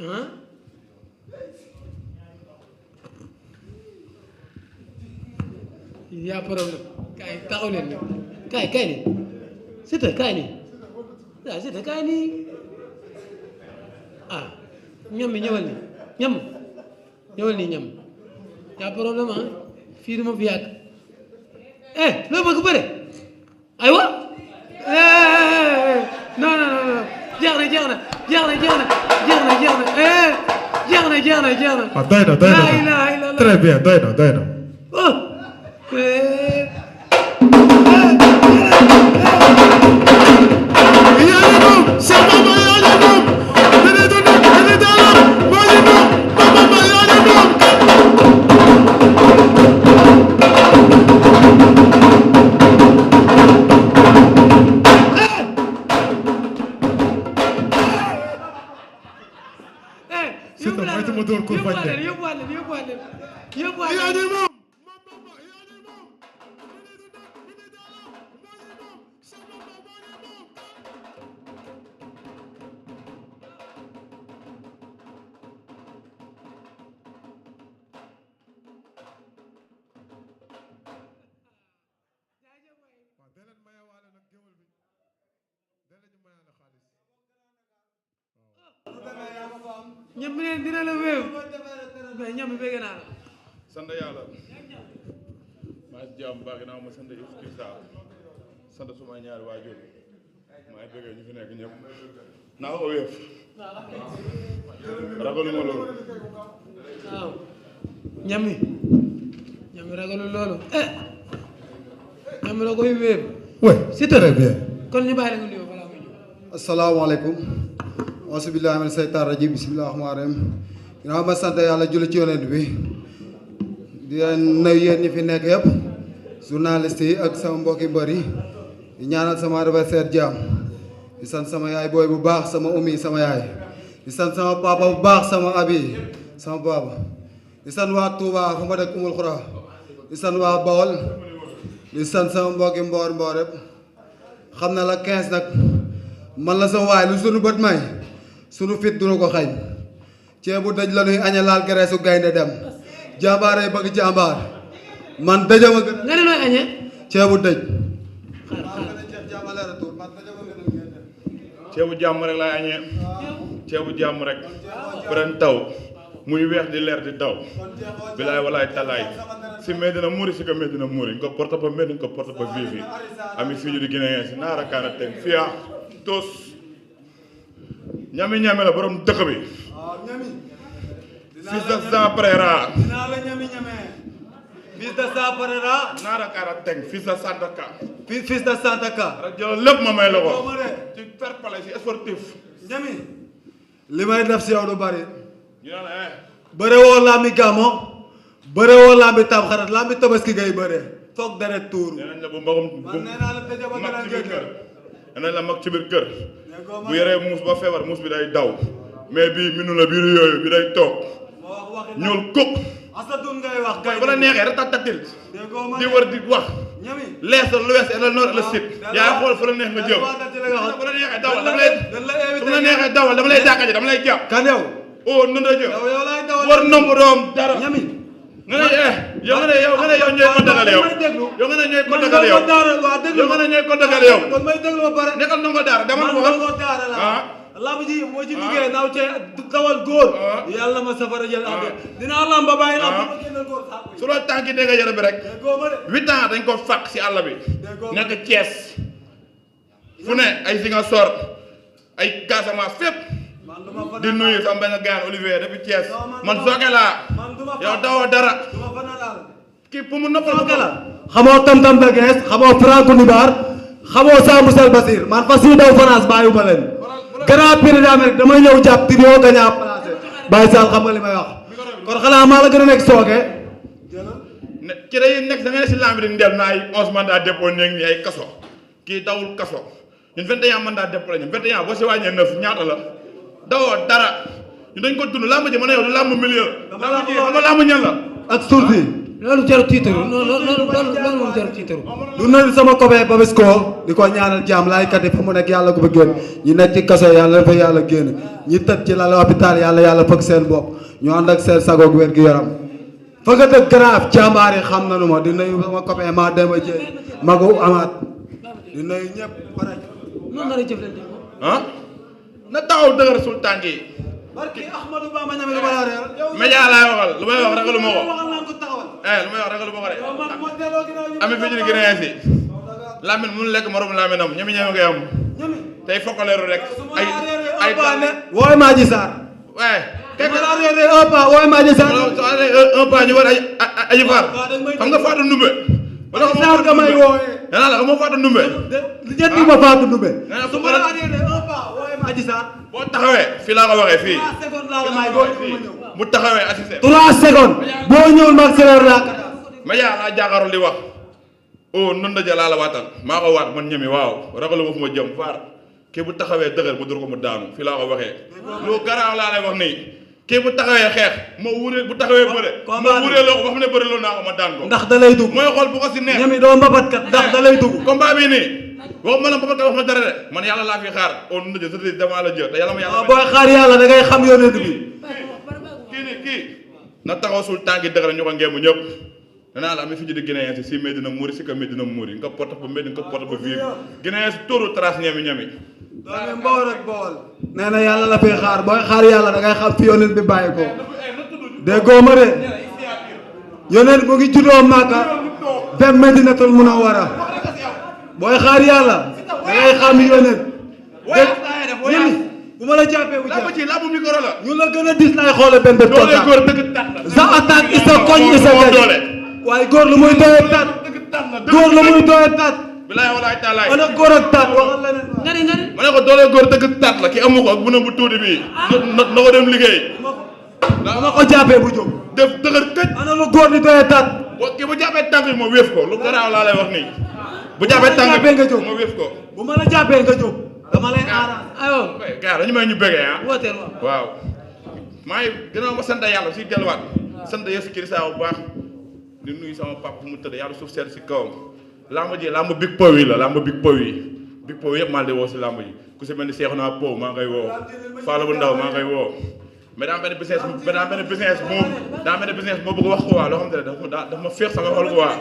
ah yaa problème kaay taxaw leen ne kaay nii Siteu kaay nii waaw Siteu kaay nii ah ñam mi ñëwal nii ñëwal nii ñam yaa problème ah fii du ma fi yàgg loo bëgg bëre aywa non jeex na ah doy na très bien doy na ñam bi dina la wéew mais ñam bi bëgg naa la. sant yàlla maa ngi jàmm baax naa ma sant Ifsa sant suma ñaari waajur maa ngi bëggee ñu fi nekk ñëpp naa ko wéef ragaluma loolu. waaw ñam bi ragalul loolu ñam bi la koy wéew. oui c'est très bien. kon ñu bàyyi la nga nuyoo balaa muy ñëw. asalaamaaleykum. auzubillahi mina seytaan rajim bismillahi rahmaani rahim ginnaaw ma sant yàlla julli ci yonent bi di leen nuyu yéen ñi fi nekk yëpp journaliste yi ak sama mbokki bëri di ñaanal sama adversaire jàmm di sant sama yaay booy bu baax sama umi sama yaay di sant sama papa bu baax sama abi sama papa di sant waa Touba fu ma dëkk Umul Xura di sant waa Bawol di sant sama mbokki mboor yëpp xam na la 15 nag man la sa waay lu sunu bët may sunu fit du ko xañ ceebu dëj la nuy aña laal gereesu gaynde dem jàmbaaree bëgg jàmbaar man dëjama gën nga ne nooy añee ceebu dëj ceebu jàmm rek laay añee ceebu jàmm rek ren taw muy weex di leer di daw bilaay walaay talaay si Medina Muri si ko Medina Muri nga porta pa Medina nga porta pa vivi ami fii di Guinée si naara kaana ten fiya tos ñami la borom dëkk bi fils de Zaprera dinaa la ñami fils de Zaprera naara kaana ten fils de Santaka fils de Santaka rek jël lépp ma may la ko ci fair play si sportif ñami li may def si yow du bari ñu naan bëre woo lambi gàmmo bëre woo lambi tamxarit lambi tabaski ngay bëre foog deret tuuru nee nañ la bu mbagum mag ci biir kër nee nañ la mag ci biir kër bu yoree muus ba feebar muus bi day daw mais bii minu la biiru yooyu bi day toog ñuul kuk asadun ngay wax kay bu la neexee rek tatil di wër di wax lees la lu wees la noor la sit yaa xool fu la neex nga jëm bu la neexee dawal dama lay su la neexee dawal dama lay dàkkaji dama lay jàpp kan yow oh nun la jëm war nomb doom dara nga ne yow nga ne ñooy kontagal yow yow nga ne ñooy kontagal yow yow nga ne ñooy kontagal yow kon may déglu ba pare nekkal ndongo daara dama ko wax lamb ji moo ci duggee naaw ci dawal góor yàlla ma safara jël ànd dinaa lamb ba bàyyi lamb ma génnal góor su la tànki dégg yaram bi rek 8 ans dañ ko fàq si àll bi nekk Thiès fu ne ay Ziguinchor ay Casamance fépp di nuyu sama benn gaan Olivier depuis Thiès man sooke laa yow dawoo dara kii pour mu noppal ko la xamoo tam-tam begees xamoo Franco Nibar xamoo Sambou Sel Basir man fas yi daw France bàyyiwuma leen grand prix d'Amérique damay ñëw jàpp di ñoo gañ a placé Baye Sall xam nga li may wax kon xanaa maa la gën a nekk sooke ci day nekk da nga ne si lamb di ndel na ay 11 mandat dépôt néeg ni ay kaso kii dawul kaso ñun 21 mandat dépôt la ñu 21 boo si wàññee 9 ñaata la dawoo dara ñu dañ ko dund lamb ji mën a yow du lamb milieu lamb ji xam nga lamb ñan la ak surti loolu jarul tiitaru loolu moom jarul tiitaru. du nuyu sama copain Babisco di ko ñaanal jàmm laaykat yi fa mu nekk yàlla ko fa génn ñi nekk ci kaso yàlla fa yàlla génn ñi tëdd ci lal hôpital yàlla fëgg seen bopp ñu ànd ak seen sagoog wér gi yaram fa nga dëgg Grand jàmbaar yi xam nañu ma di nuyu sama copain maa Demba Dieye magu amaat di nuyu ñëpp pare. noonu la lay jëflante ah na taxaw dëgër sultaan gi. barki Ahmadou Bamba ñame lu ma la reer. média laay waxal lu may wax ragalu ma ko. waxal naa ko taxawal. lu may wax ragalu ma ko de. ami fi ñu gën a si. Lamine mënu lekk morom Laminam ñami ngay am. tey fokkaleeru rek. ay wooy Madji Sarr. waaye. kekk la reere un pas wooy Madji Sarr. un pas ñu war aji faar. xam nga Fatou Ndoumbé. wala ko Sarr nga may wooyee. nee naa la xam nga Fatou Ndoumbé. li jënd ma Fatou Ndoumbé. nee na su ma la reere un pas wooy Madji Sarr. boo taxawee fii laa ko waxee fii. 3 secondes laa ko may boo ñëw. bu taxawee assisté. 3 secondes. boo ñëwul mag séeréer laa ko. média laa jàkkaarloo di wax. oh non da laa la waatal maa ko waat man ñemi waaw ragalu ma fu ma jëm faar kii bu taxawee dëgër mu dur ko mu daanu fii laa ko waxee lu garaaw laa lay wax nii kii bu taxawee xeex ma wuree bu taxawee bëre ma wuree loo ko ba xam ne bëre loo naa ko ma daan ko ndax da lay dugg mooy xool bu ko si neex ñemi doo mbabat kat ndax da lay dugg combat bi nii waxuma la mbabat kat wax ma dara de man yàlla laa fi xaar oh non da jël damaa la jël te yàlla ma yàlla booy xaar yàlla da ngay xam yónent bi kii na taxaw sul tànki dëgër ñu ko ngeemu ñëpp danaa la am fi di Guinéen si Medina Mouri si ka Medina Mouri nga porte ba Medina nga porte ba vive Guinéen si tóoru trace ñami doone Mbawar ak Bawol nee na yàlla la fi xaar booy xaar yàlla da ngay xam fi yónent bi bàyyi ko déggoo ma de yónent mu ngi juddoo Màkka dem Medinatul Munawwara booy xaar yàlla da ngay xam yónent bu ma la jàppee bu jàpp ci laabu micro la ñu la gën a dis lay xoole benn bët doole góor dëgg tat la sa attaque isa koñ isa doole waaye góor lu muy doyee tat góor lu muy doyee tat bilaay walaay taalaay wala góor ak tat waxal leneen nga ne ma ne ko doole góor dëgg tat la ki amu ko ak bu na bu tuuti bii na ko dem liggéey dama ko jàppee bu jóg def dëgër këj ana lu góor di doyee tat ki bu jàppee tànk bi ma wéef ko lu garaaw laa lay wax nii bu jàppee tànk bi nga jóg ma wéef ko bu ma la jàppee nga jóg dama lay aaraan aywa gars dañu may ñu bëggee ah wooteel waaw maa ngi gënaaw ma sant yàlla si delluwaat sant Yeesu Kirista bu baax di nuyu sama papa fu mu tëdd yàlla suuf seet si kawam làmb ji làmb big pow yi la làmb big pow yëpp maa ngi lay woo si làmb ji ku si mel ni Seexuna Pow maa ngay woo Fallou bu ndaw maa ngay woo mais daa mel ni business moo bëgg wax ko waa loo xam ne dafa ma féex sama xol ko waa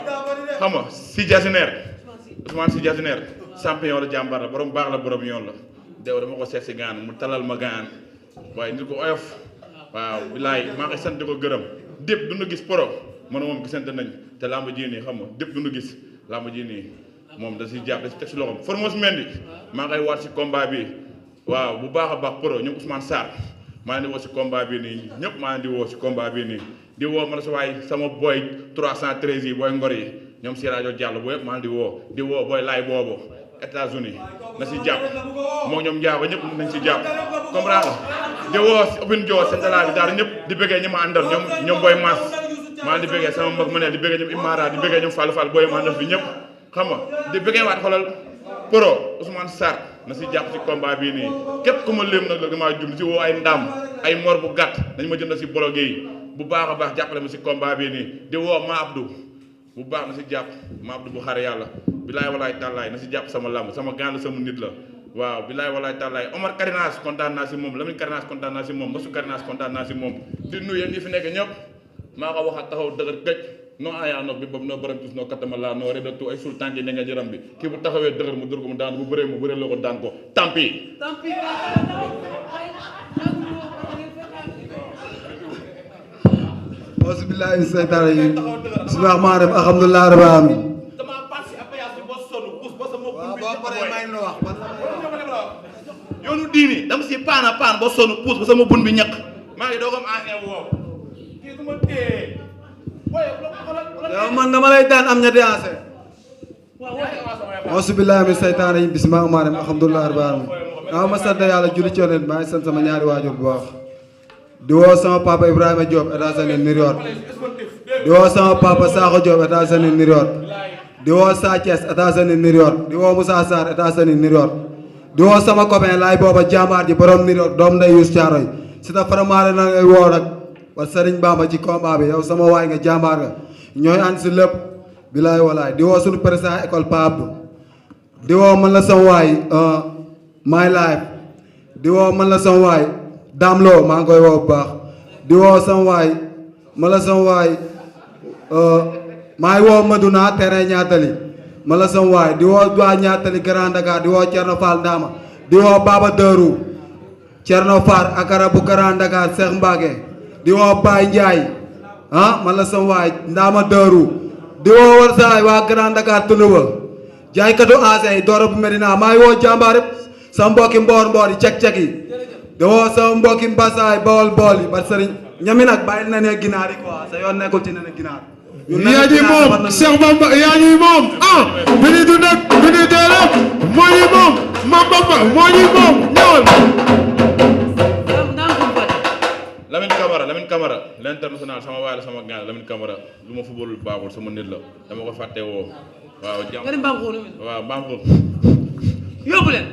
xam nga si Jasineer Ousmane si Jasineer champion la jàmbar la borom baax la borom yoon la deew dama ko seet si gaan mu talal ma gaan waaye nit ko oyof waaw bilaay maa ngi sant di ko gërëm dépp du ñu gis pro man moom gisante nañ te làmb ji nii xam nga dépp du ñu gis làmb ji nii moom da si jàpp da si teg si loxoom Formose Mendy maa ngay waat si combat bi waaw bu baax a baax pro ñoom Ousmane Sarr maa ngi di woo si combat bi nii ñëpp maa ngi di woo si combat bi nii di woo man sa waay sama boy 313 yi booy ngor yi ñoom si rajo Diallo boo yëpp maa ngi di woo booy laay boobu États-Unis na si jàpp moo ñoom njaago ñëpp nañ si jàpp comprendre nga di woo Obin Dio Sendala bi daal ñëpp di bëggee ñi ma àndal ñoom booy Mass maa di bëggee sama mbokk ma ne di bëggee ñoom Imara di bëggee ñoom Fallou Fall booy ma àndal fi ñëpp xam nga di bëggee waat xoolal pro Ousmane Sarr na si jàpp si combat bii nii képp ku ma léem nag la damaa jum si woo ay ndam ay mor bu gàtt dañ ma jënd si blogué yi bu baax a baax jàppale ma si combat bii nii di woo Ma Abdou bu baax na si jàpp Ma Abdou bu xare yàlla bilaay walaay tàllaay na si jàpp sama lamb sama gaan la sama nit la waaw bilaay walaay tàllaay Omar Karinaas kontaan naa si moom Lamine Karinaas kontaan naa si moom Masu Karinaas kontaan naa si moom di nuyu yéen ñi fi nekk ñëpp maa ko waxaat taxaw dëgër gëj noo ayaa no bi boobu noo borom tus noo kattama laa noo redatu ay sultaan ji ne nga jëram bi kii bu taxawee dëgër mu dur ko mu daan bu bëree mu bëree loo ko daan ko tampi auzu billaahi mina seytaani rajiim bismillaahi rahmaani rahiim alhamdulillaahi rabbil aalamiin yoonu diini dama si paan ba sonn puus ba sama bun bi ñaq maa ngi doogam aane woow kii du ma téye yow man dama lay daan am ñetti anse auzu billaahi mina seytaani rajiim bismillaahi rahmaani rahiim alhamdulillaahi rabbil aalamiin waaw ma sant yàlla julli ci Yonent maa ngi sant sama ñaari waajur bu baax di woo sama papa Ibrahima Diop États-Unis New York di woo sama papa Sakho Diop États-Unis New York di woo Sa Thiès États-Unis New York di woo Moussa Sarr États-Unis New York di woo sama copain laay booba jàmbaar ji borom New York doom nday Youssou Thiaroye si ta faramaare na ngay woo nag wa Serigne Bamba ci combat bi yow sama waay nga jàmbaar nga ñooy ànd si lépp bilaay walaay di woo suñu président école Pa Abdou di woo man la sama waay my life di woo man la sama waay Dame Lo maa ngi koy woo bu baax di woo sama waay man la sama waay maa ngi woo Madouna terrain ñaatali man la sama waay di woo waa ñaatali Grand Dakar di woo Thierno Fall Ndama di woo Baba Dërou Thierno Fall akara bu Grand Dakar Cheikh Mbacke di woo Baye Ndiaye man la sama waay Ndama Dërou di woo Warsaay waa Grand Dakar Tunuba jaaykatu ancien yi Doro bu Medina maa ngi woo jàmbaar yëpp sama mbokki mboor yi cek-cek yi di woo sama mbokki mbasaay bawol bool yi ba sëriñ ñami nag bàyyi na ne ginaar yi quoi sa yoon nekkul ci ne ginaar yaa ngi moom Cheikh Bamba yaa ngi moom bi ñu dund ak bi ñu dee rek moo ñu moom Mame Bamba moo ñu moom ñëwal Lamine Camara l'international sama waay la sama gaan Lamine Camara lu ma football baaxul sama nit la dama ko fàtte woo waaw jàmm nga ne mbaam xuux waaw mbaam xuux yóbbu leen